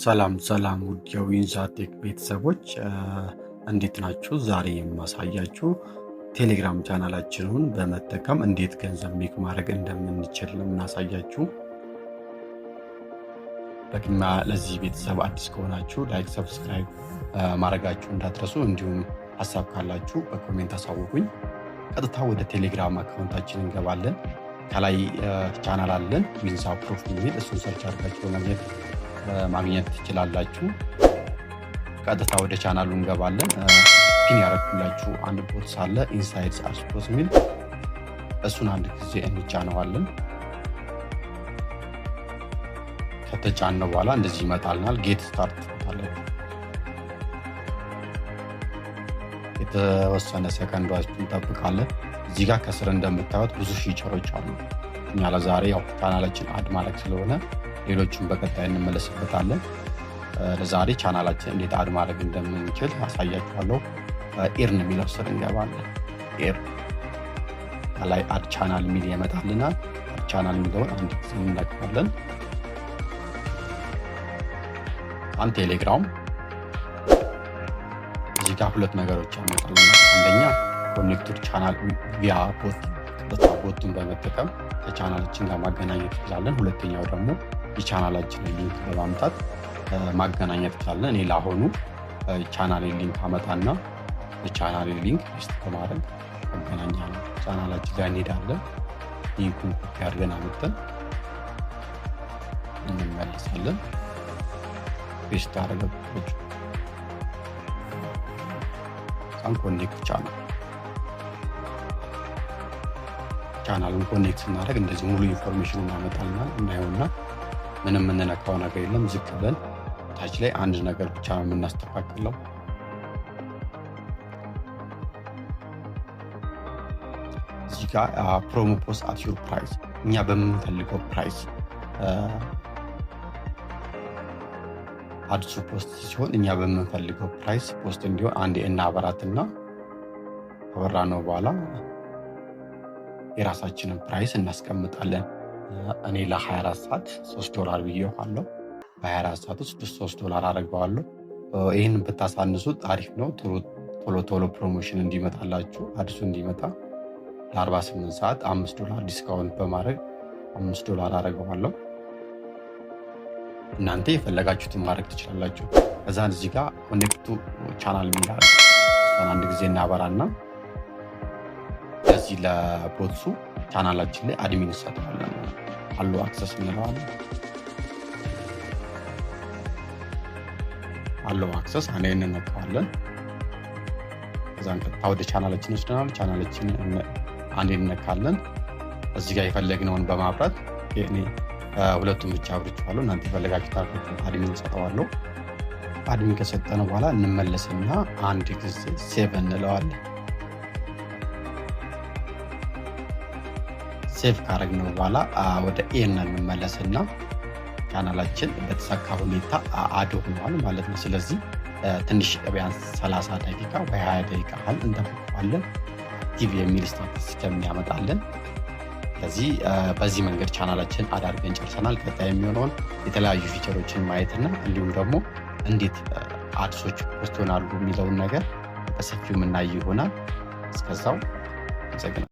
ሰላም ሰላም ውድ የዊንሳ ቴክ ቤተሰቦች፣ እንዴት ናችሁ? ዛሬ የማሳያችሁ ቴሌግራም ቻናላችንን በመጠቀም እንዴት ገንዘብ make ማድረግ እንደምንችል ነው የምናሳያችሁ። በቅድሚያ ለዚህ ቤተሰብ አዲስ ከሆናችሁ like፣ subscribe ማድረጋችሁ እንዳትረሱ፣ እንዲሁም ሀሳብ ካላችሁ በ comment አሳውቁኝ። ቀጥታ ወደ ቴሌግራም account ኣችን እንገባለን። ከላይ ቻናል አለን ዊንሳ ፕሮፍ የሚል፣ እሱን search አድርጋችሁ በማግኘት ማግኘት ትችላላችሁ። ቀጥታ ወደ ቻናሉ እንገባለን። Pin ያደረኩላችሁ አንድ bot አለ፣ Inside Ads Bot የሚል፣ እሱን አንድ ጊዜ እንጫነዋለን። ከተጫነው በኋላ እንደዚህ ይመጣልናል። Get start ትሉታላችሁ። የተወሰነ ሰከንዶች እንጠብቃለን። እዚህ ጋር ከስር እንደምታዩት ብዙ feature ኦች አሉ። እኛ ለዛሬ ያው channel ኣችን add ማድረግ ስለሆነ ሌሎቹን በቀጣይ እንመለስበታለን። ለዛሬ ቻናላችን እንዴት add ማድረግ እንደምንችል አሳያችኋለሁ። Earn የሚለው ስር እንገባለን። Earn ከላይ add channel የሚል ይመጣልናል። Add channel የሚለውን አንድ ጊዜ እንነካለን። አንድ ቴሌግራም እዚህ ጋር ሁለት ነገሮች ያመጣልናል። አንደኛ connect to channel via bot፣ ቀጥታ bot ኡን በመጠቀም ከቻናላችን ጋር ማገናኘት እንችላለን። ሁለተኛው ደግሞ የ channel ኣችንን link በማምጣት ማገናኘት እንችላለን። እኔ ለአሁኑ channel link አመጣና የ channel link paste በማድረግ አገናኛለሁ። ቻናላችን ጋር እንሄዳለን። Link ኡን copy አድርገን አመጥተን እንመለሳለን። Paste አደረገች connect channel ኡን connect ስናደርግ እንደዚህ ሙሉ information ኡን ያመጣልናል። እናየውና ምንም የምንነካው ነገር የለም። ዝቅ ብለን ታች ላይ አንድ ነገር ብቻ ነው የምናስተካክለው። እዚህ ጋር promo post at your price፣ እኛ በምንፈልገው price ads ኡ post ሲሆን እኛ በምንፈልገው price post እንዲሆን አንድ እናበራትና ከበራ ነው በኋላ የራሳችንን price እናስቀምጣለን። እኔ ለ24 ሰዓት 3 ዶላር ብዬዋለሁ። በ24 ሰዓት ውስጥ 3 ዶላር አድርገዋለሁ። ይህን ብታሳንሱት አሪፍ ነው። ቶሎ ቶሎ promotion እንዲመጣላችሁ፣ ads ኡ እንዲመጣ ለ48 ሰዓት 5 ዶላር discount በማድረግ 5 ዶላር አደርገዋለሁ። እናንተ የፈለጋችሁትን ማድረግ ትችላላችሁ። ከዛን እዚህ ጋር connect to channel የሚል እሷን አንድ ጊዜ እናበራና ለዚህ ለ bot ኡ channel ኣችን ላይ admin እንሰጠዋለን። Allow access እንለዋለን። Allow access አንዴ እንነካዋለን። ከዛን ቀጥታ ወደ ቻናላችን ወስደናል። ቻናላችን አንዴ እንነካለን። እዚህ ጋር የፈለግነውን በማብራት፣ እኔ ሁለቱን ብቻ አብርቼዋለሁ። እናንተ የፈለጋችሁት አድርጋችሁ admin እንሰጠዋለሁ። Admin ከሰጠነው በኋላ እንመለስና አንድ ጊዜ save እንለዋለን። Save ካደረግነው በኋላ ወደ earn እንመለስና ቻናላችን በተሳካ ሁኔታ add ሆኗል ማለት ነው። ስለዚህ ትንሽ ቢያንስ 30 ደቂቃ ወይ 20 ደቂቃ ያህል እንጠብቀዋለን active የሚል status እስከሚያመጣልን። ስለዚህ በዚህ መንገድ channel ኣችን add አድርገን ጨርሰናል። ቀጣይ የሚሆነውን የተለያዩ feature ኦችን ማየትና እንዲሁም ደግሞ እንዴት ads ኦች post ይሆናሉ የሚለውን ነገር በሰፊው የምናይ ይሆናል። እስከዛው አመሰግናለሁ።